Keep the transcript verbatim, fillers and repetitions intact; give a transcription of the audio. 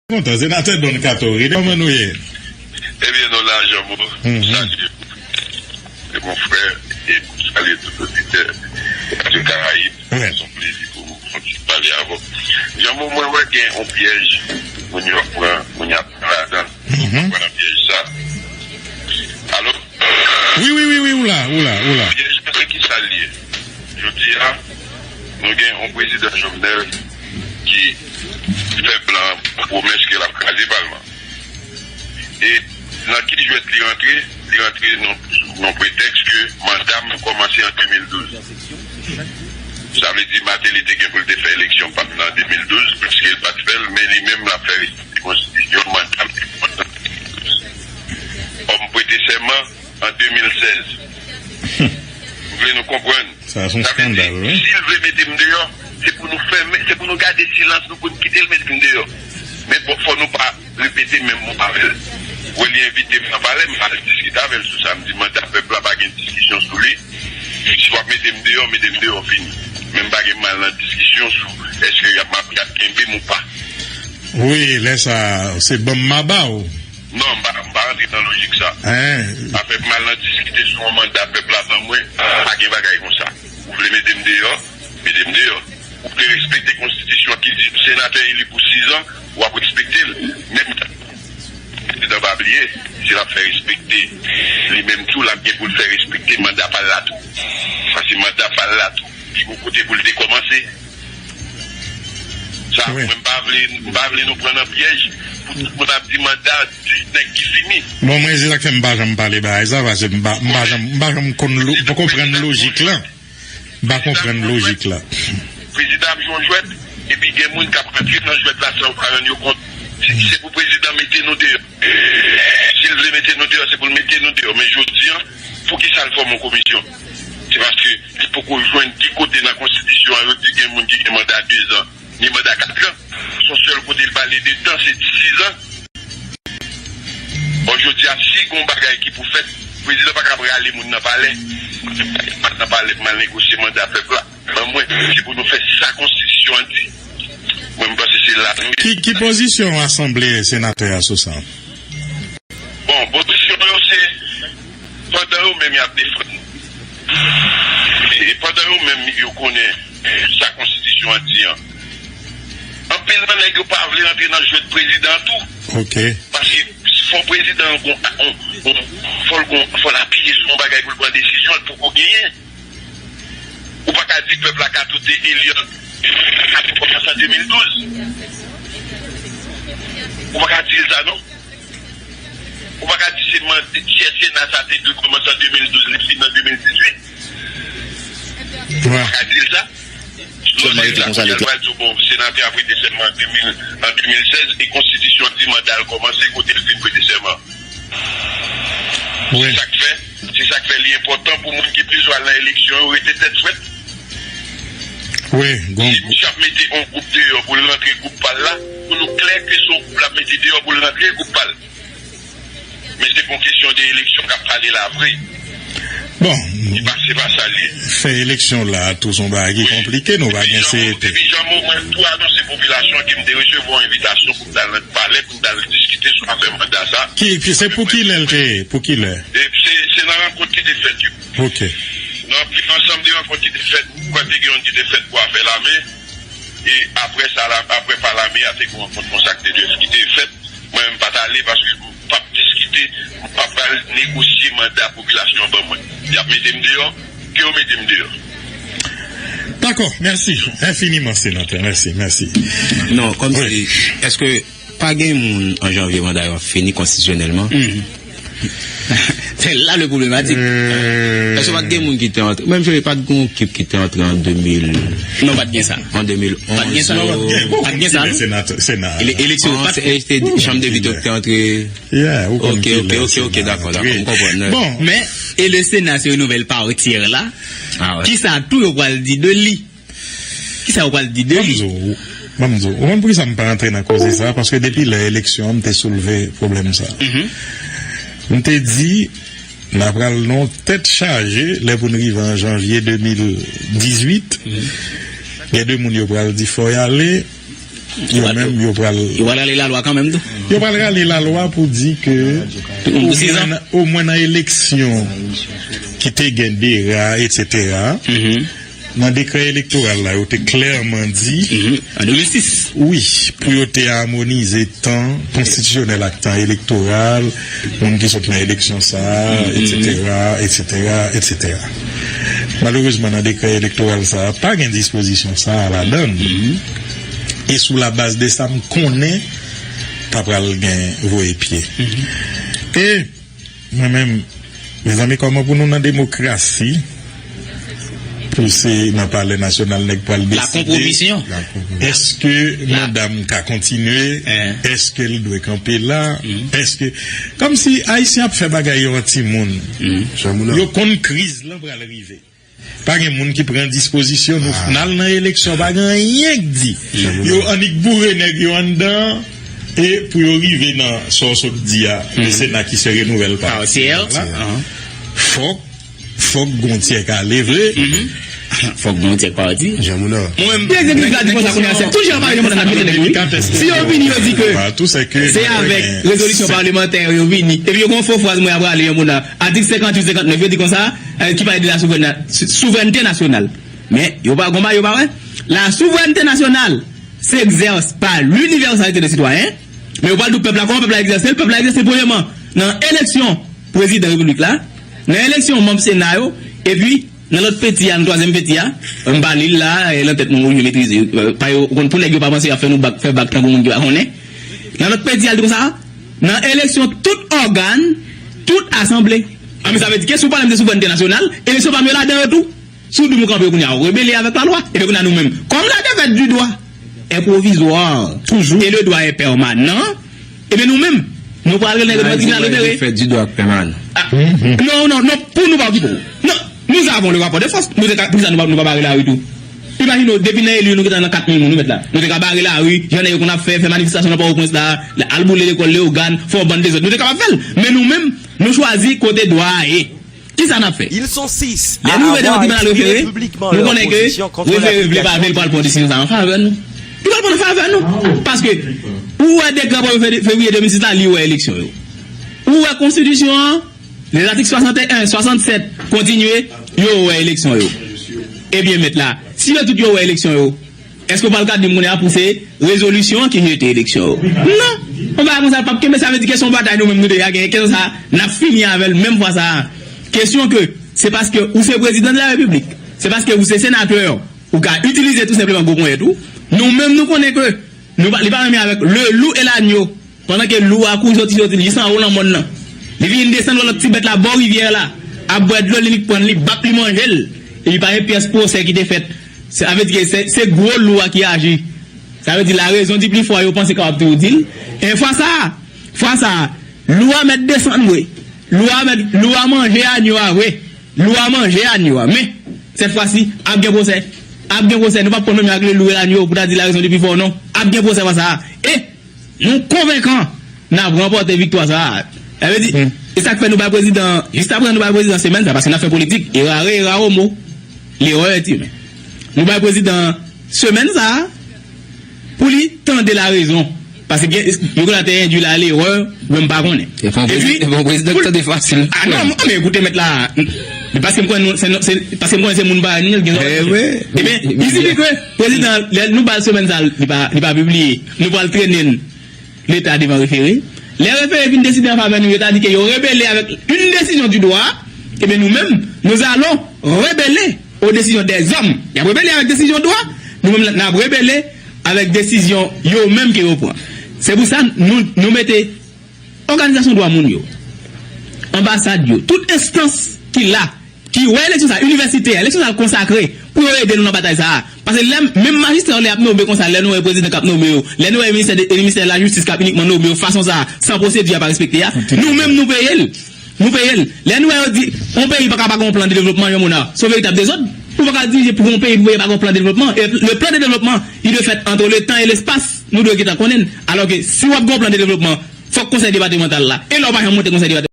kontan, Senatè Don Kato, rete kòman nou ye? Ebyen, nou la, Jean Mo. Mhm. Salye tout e mon frè, e salye tout oditè Radio Caraïbe. Wi. Se yon plezi pou mwen pale avè w. Jean Mo, mwen wè gen yon pyèj, moun yo ap pran, moun yo ap pran ladan. Mhm. Pran nan pyèj sa. Alo? Wi, wi, wi, wi, ou la, ou la, ou la. Pyèj la, se ki sa l ye? Jodi a, nou gen yon prezidan Jovenel ki fè blan pwomès ke l ap kraze palman. E nan ki jwèt li rantre? Li rantre nan, nan pretèks ke manda m kòmanse an de mil douz. Sa vle di Martelly te gen pou l te fè eleksyon pa l nan de mil douz, paske l pa t fè l, men li menm l ap fè respekte konstitisyon, manda m te kòmanse an de mil douz. Ò, m prete sèman an de mil sèz. M vle nou konprann. Sa se yon eskandal, wi. Si l vle mete m deyò, se pou nou fèmen, se pou nou gade silans nou, pou n kite l mete m deyò. Men bon, fò nou pa repete menm mo avè l. Wè, li envite m nan palè, m al diskite avè l sou sa. M di, manda pèp la pa gen diskisyon sou li. Si w ap mete m deyò, mete m deyò, fini. Men m pa gen mal nan diskisyon sou èske y ap, y ap kenbe m ou pa. Wi, lè sa, se ban m m a ba w. Non, m pa, m pa rantre nan lojik sa. Hein? Afè m al nan diskite sou yon manda pèp la ban mwen, pa gen bagay konsa. Ou vle mete m deyò, mete m deyò. Ou vle respekte konstitisyon ki di senatè eli pou sis an, w ap respekte l. Menm tan, prezidan pa bliye, si l ap fè respekte li menm tou, l ap gen pou l fè respekte manda pa l la tou. Paske manda pa l la tou, li gon kote pou l te kòmanse. Sa, wi, mwen, m pa vle, m pa vle nou pran nan pyèj pou tout moun ap di manda nèg ki fini. Bon, mwen, se sa k fè m pa janm pale bagay sa, paske m pa, m pa janm, m pa janm konn lo-, m pa konprann lojik la. M pa konprann lojik la. Prezidan ap jwe yon jwèt, epi gen moun k ap rantre nan jwèt la san yo pa rann yo kont. Si se pou prezidan mete nou deyò, si l vle mete nou deyò, se pou l mete nou deyò. Men jodi a, poukisa l fòme yon komisyon? Se paske li poko jwenn ki kote nan konstitisyon an yo di gen moun ki gen manda de zan, ni manda kat an. Se yon sèl kote l pale de tan, se di sis an. Bon, jodi a, si gon bagay ki pou fèt, prezidan pa ka rale moun nan palè. Nan palè, m al negosye manda pèp la. Ban mwen, se pou nou fè sa konstitisyon an di. Mwen, m panse se la nou ye. Ki, ki pozisyon asanble senatè a sou sa? Bon, pozisyon yo se, pandan yo menm y ap defann, e pandan yo menm yo konnen sa konstitisyon an di an, anpil nan nèg yo pa vle rantre nan jwèt prezidan an tou. Ok. Paske fò prezidan an gon, gon, gon, fò l gon, fò l apiye sou yon bagay pou l pran desizyon, l poko genyen. Ou pa ka di pèp la ka tou te eli an, ka tou kòmanse an de mil douz. Ou pa ka di l sa, non. Ou pa ka di se man-, chè Sena sa te dwe kòmanse an de mil douz, li fini an de mil dizuit. Ou pa ka di l sa. Sèlman rete konsa l te. Pral di w, bon, senatè a prete sèman an de mil, an de mil sèz, e konstitisyon an di manda l kòmanse kote l fin prete sèman. Wi. Se sa k fè, se sa k fè li enpòtan pou moun ki bezwen al nan eleksyon yo rete tèt frèt. Wi, gon. Si misye ap mete yon gwoup deyò pou l rantre gwoup pa l la, pou nou klè ke se yon gwoup l ap mete deyò pou l rantre gwoup pa l. Men se pa yon kesyon de eleksyon k ap pale la vre. Bon, se pa, se pa sa l ye. Fè eleksyon la tou se yon bagay ki konplike, nou pa gen se. Epi jan mwen tou anonse popilasyon an ke m te resevwa yon envitasyon pou m t al nan palè, pou m t al diskite sou afè manda sa. Ki, ki, se pou ki lè l te ye? Pou ki lè? E se, se nan rankont ki te fèt yo. Ok. Nan ansanm de rankont ki te fèt, m kwè te gen youn ki te fèt pou afè lame. E apre sa, la, apre pa lame a, te gen rankont konsa ki te dwe, ki te fèt. Mwen menm, m pa t ale paske m p ap diskite, m pa pral negosye manda popilasyon an ban mwen. Y ap mete m deyò, ke yo mete m deyò. Dakò, mèsi enfiniman, senatè. Mèsi, mèsi. Non, kòmsi, èske pa gen moun an janvye manda yo ap fini konstitisyonèlman? Se la le problematik. Èske pa t gen moun ki te antre? Menm jan pa t gen yon ekip ki te antre an de mil. Non, pa t gen sa. An de mil onz. Pa t gen sa. Pa t gen sa, non. Senatè, Sena. Eleksyon pa t fèt. Chanm de Vito ki te antre. Yeah, ou konn ki lè. Ok, ok, ok, dakò, dakò, m konprann. Bon, men, e le Sena se yon nouvèl parti la. Kisa tou yo pral di de li? Kisa yo pral di de li? Ban m di w, ban m di w, ou konn poukisa m pa rantre nan koze sa? Paske depi lè eleksyon an, m te soulve pwoblèm sa. M te di, n a pral nan yon tèt chaje lè pou n rive an janvye de mil dizuit. Gen de moun yo pral di fò y ale. Yo menm, yo pral. Yo pral rale lalwa kanmenm tou. Yo pral rale lalwa pou di ke omwen nan, omwen nan eleksyon ki te gen dera, etsetera, nan dekrè elektoral la, yo te klèman di, an de mil sis, wi, pou yo te amonize tan konstitisyonèl ak tan elektoral, moun ki sot nan eleksyon sa a, etsetera, etsetera, etsetera. Malerezman, nan dekrè elektoral sa a, pa gen dispozisyon sa a ladan l. E sou labaz de sa, m konnen ta pral gen voye pye. E mwen menm, mezanmi, kòman pou nou nan demokrasi, pou se nan palè nasyonal nèg pral deside, èske manda m ka kontinye, èske l dwe kanpe la, èske, kòmsi Ayisyen ap fè bagay yo an timoun. Yo konn kriz lan pral rive. Pa gen moun ki pran dispozisyon, nou n al nan eleksyon, pa gen anyen k di. Yo annik boure nèg yo anndan, e pou yo rive nan sa w sot di a, le Sénat qui se renouvelle partiel la, fòk, fòk gon tyè k ale vre. Fòk gon tyè k pati. Mwen menm, egzektif la di konsa kounye a, se tout jan pa yo mande n ap kite nèg yo, wi. Si yo vini, yo di ke se avèk rezolisyon palemantè yo vini. Epi yo gon fo fraz mwen ap rale yon moun nan, atik senkantuit, senkantnèf, yo di konsa, eh, ki pale de la souverèn-, sou-, souverènte nasyonal. Men, yo pa, gon bagay yo pa wè. La souverènte nasyonal s'exerce par l'universalité des citoyens. Men yo pral di w pèp la, kòman pèp la egzèse l? Pèp la egzèse l premyèman nan eleksyon prezidan repiblik la, nan eleksyon manm Sena yo, epi nan lòt peti a, nan twazyèm peti a, m pa li l la, e nan tèt nou, yo metrize, e, pa yo, konn pou nèg yo pa panse y ap fè nou bak, fè bak tankou moun ki pa konnen. Nan lòt peti a, l di konsa, nan eleksyon tout ògàn, tout asanble. Anben, sa vle di ke si w pale m de souverènte nasyonal, eleksyon pa m yo ladan yo tou. Si w di m ou kanpe yo kounye a, ou rebele avèk lalwa. Ebyen kounye a nou menm, comme la défaite du droit est provisoire et le droit est permanent, ebyen nou menm, nou pral rele nèg yo devan tribinal refere. Défaite du droit permanent. Ah, non, non, non, pou nou pa okipe w. Non, nous avons le rapport de force. Nou te ka, poukisa nou pa, nou pa bare lari tou? Imajine w, depi nan eli, nou gentan nan kat mil moun, nou mèt la. Nou te ka bare lari, jan nèg yo konn ap fè, fè manifestasyon nan Pòtoprens la, al boule lekòl Leyogàn, fè yon bann dezòd. Nou te kapab fè l. Men nou menm, nou chwazi kote dwa a ye. Kisa n ap fè? Lè nou rive devan tribinal refere, nou konnen ke refere vle pa vle, li pral pran desizyon sa a an favè nou. Li pral pran an favè nou. Paske, ou wè dekrè premye fevriye de mil sis la, li wè eleksyon yo. Ou wè konstitisyon an, les articles soixante et un, soixante-sept, kontinye, yo wè eleksyon yo. Ebyen, mèt la, si yo tout yo wè eleksyon yo, èske w pral ka di m kounye a pou se rezolisyon an ki jete eleksyon yo? Non! Yon bagay konsa p ap kenbe, sa vle di ke se yon batay nou menm nou deja genyen, kesyon sa a, n ap fini avè l menm fwa sa a. Kesyon ke, se paske ou se prezidan de la repiblik, se paske ou se senatè, ou ka itilize tou senpleman gwo ponyèt ou. Nou menm nou konnen ke nou pa, li pa renmen avèk le loup et l'agneau. Pandan ke lou a kouri soti, soti jis anwo nan mòn nan. Li vin desann wè lòt ti bèt la bò rivyè la, ap bwè dlo, li nik pran li, bap li manje l. Epi pa gen pyès pwosè ki te fèt. Sa vle di ke se, se gwo lou a ki aji. Sa vle di la raison du plus fort, yo panse kapab toujou di l. E fwa sa a, fwa sa a, lou a mèt desann vre. Lou a mèt, lou a manje agno a vre. Lou a manje agno a. Men, sèt fwa si, ap gen pwosè. Ap gen pwosè. Nou p ap konn menm avèk le loup et l'agneau pou ta di la raison du plus fort, non. Ap gen pwosè fwa sa a. E Nou konvenkan n ap ranpòte viktwa sa a. Sa vle di, e sa k fè nou bay prezidan, jis apre nou bay prezidan semèn sa, paske n ap fè politik, errare errare homo. L'erreur est humaine. Nou bay prezidan semèn sa a pou li tande la raison. Paske gen, yo konn ap te endui la l'erreur, mwen m pa konnen. E fè yon prezi-, e fè yon prezidan ki tande fasil. Ah non, men ekoute mèt la. Paske m konnen nou, se, se, paske m konnen se moun parèy nou, gen zòrèy. Ebyen, il suffit que prezidan, lè nou ba l semèn sa, li pa, li pa pibliye. Nou pral trennen l. Leta devan refere. Lè refere fin deside an favè nou, yo ta di ke yo rebele avèk une décision du droit, ebyen nou menm, nous allons rebeller aux décisions des hommes. Y ap rebele avèk desizyon dwa, nou menm n ap rebele avèk desizyon yo menm ke yo pran. Se pou sa nou, nou mete òganizasyon dwa moun yo, anbasad yo, tout enstans ki la ki wè eleksyon sa a inivèsitè, eleksyon sa a konsakre pou yo ede nou nan batay sa a. Paske lè menm majistra yo lè y ap nonmen konsa, lè nou wè prezidan k ap nonmen yo, lè nou wè ministè de, ministè lajistis k ap inikman nonmen yo fason sa a, san pwosedi a pa respekte a, nou menm nou peye l. Nou peye l. Lè nou wè yo di, yon peyi pa ka pa gen yon plan de devlopman, yon moun a, se yon veritab dezòd. Ou pa ka dirije pou yon peyi pou peyi pa gen yon plan de devlopman. E le plan de développement, il doit être entre le temps et l'espace. Nou dwe gentan konnen l. Alò ke si w ap gen yon plan de devlopman, fòk konsèy depatmantal la. E lè w pa janm monte konsèy depatmantal,